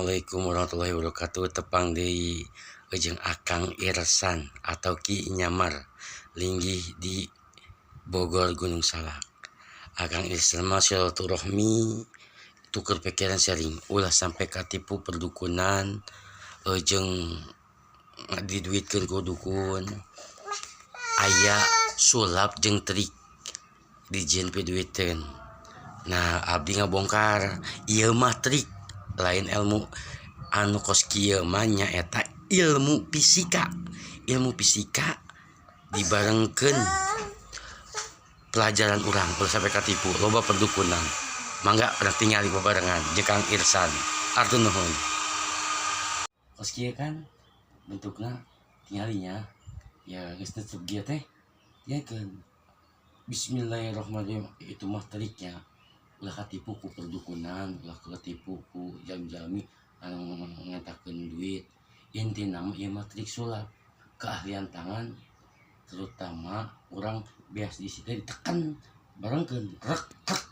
Assalamualaikum warahmatullahi wabarakatuh. Tepang deui jeung Akang Irsan atau Ki Nyamar linggih di Bogor Gunung Salak. Akang Irsan mah silaturahmi, tuker pikiran, sharing, ulah sampai katipu perdukunan jeung diduitkeun ku dukun. Aya sulap jeung trik dijieun piduiteun. Nah, abdi ngabongkar ieu mah trik, lain ilmu. Anu kos kieu mah nyaeta ilmu fisika, ilmu fisika dibarengkeun pelajaran urang. Ulah sampai katipu, loba perdukunan. Mangga urang tingali babarengan jeung Kang Irsan. Hatur nuhun. Kos kieu kan bentukna, tinggalinya ya, geus nutup kieu teh ya kan. Bismillahirrahmanirrahim, itu mah triknya. Ulah katipu ku perdukunan, ulah katipu ku jalmi-jalmi anu ngentakeun duit. Intina mah ieu mah trik sulap, keahlian tangan, terutama urang bias di situ ditekan barengkeun rek rek.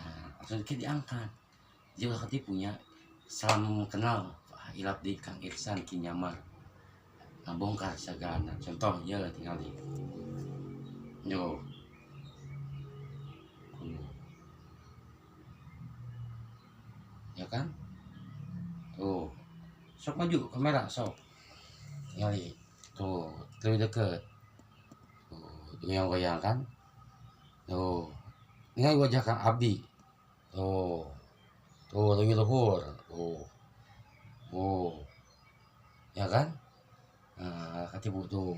Nah, langsung kieu diangkat. Jadi ulah katipunya. Salam kenal, hilap di Kang Irsan Ki Nyamar ngabongkar sagalana. Contoh ya, tingali yo. Tuh. Ya kan tuh, sok maju kamera, sok tingali tuh, lebih deket tuh, goyang-goyang kan tuh. Ini wajah Kang Abdi tuh, tuh lebih luhur tuh. Oh ya kan. Nah, katipu tuh.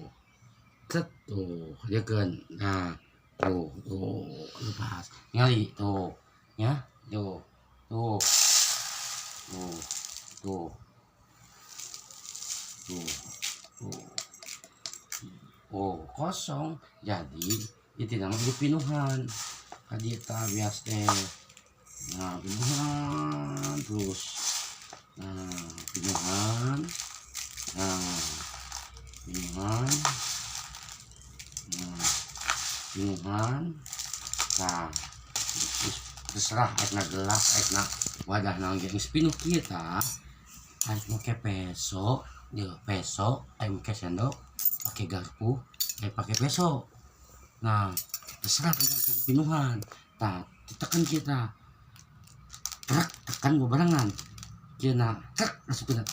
Set tuh dia kan. Nah, tuh tuh, lepas ngali tuh ya, tuh tuh tuh tuh tuh tuh. Oh, kosong. Jadi itu namanya pinuhan kadieta bias teh. Nah, pinuhan terus. Nah, pinuhan. Nah, pinuhan. Nah, pinuhan. Nah, terserah aekna gelas, aekna wadah naon ge, geus pinuh kieu tah. Aek make peso ieu, peso, aek make sendok, pake garpu, aek pake peso. Nah, terserah, tergantung pinuhan. Tah, ditekan kieu tah, trek, tekan bebarengan kieu. Nah, trek, masukkeun.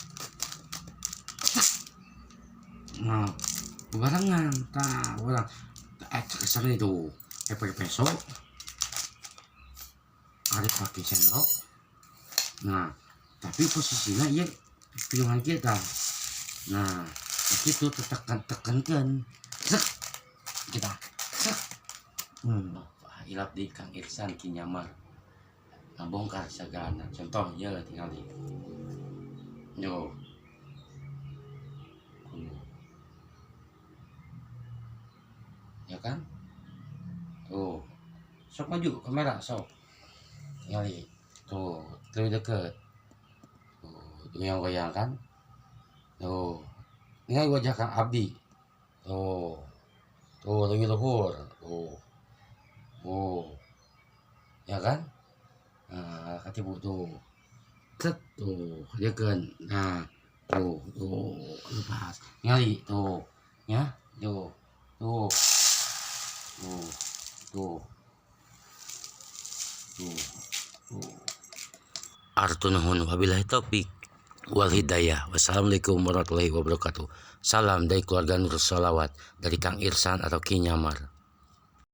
Nah, bebarengan tah urang kesana itu, aek pake peso, arek pake sendok. Nah, tapi posisinya ieu pinuhan kita. Nah, gitu, tekan, tekankan, sek kita, sek. Hilap di Kang Irsan Ki Nyamar ngabongkar sagalana. Contoh ya, tingali yo. Tuh. Ya kan tuh, sok maju kamera, sok tingali tuh, lebih deket tuh, goyang-goyang kan tuh. Ini wajah Kang Abdi tuh, tuh lebih luhur tuh. Oh ya kan. Nah, katipu tuh. Set tuh dia kan. Nah, tuh tuh, lepas ngali tuh ya, tuh tuh tuh tuh tuh tuh. Hatur nuhun, wabillahi taufik wal hidayah. Wassalamualaikum warahmatullahi wabarakatuh. Salam dari keluarga Nur Salawat, dari Kang Irsan atau Ki Nyamar.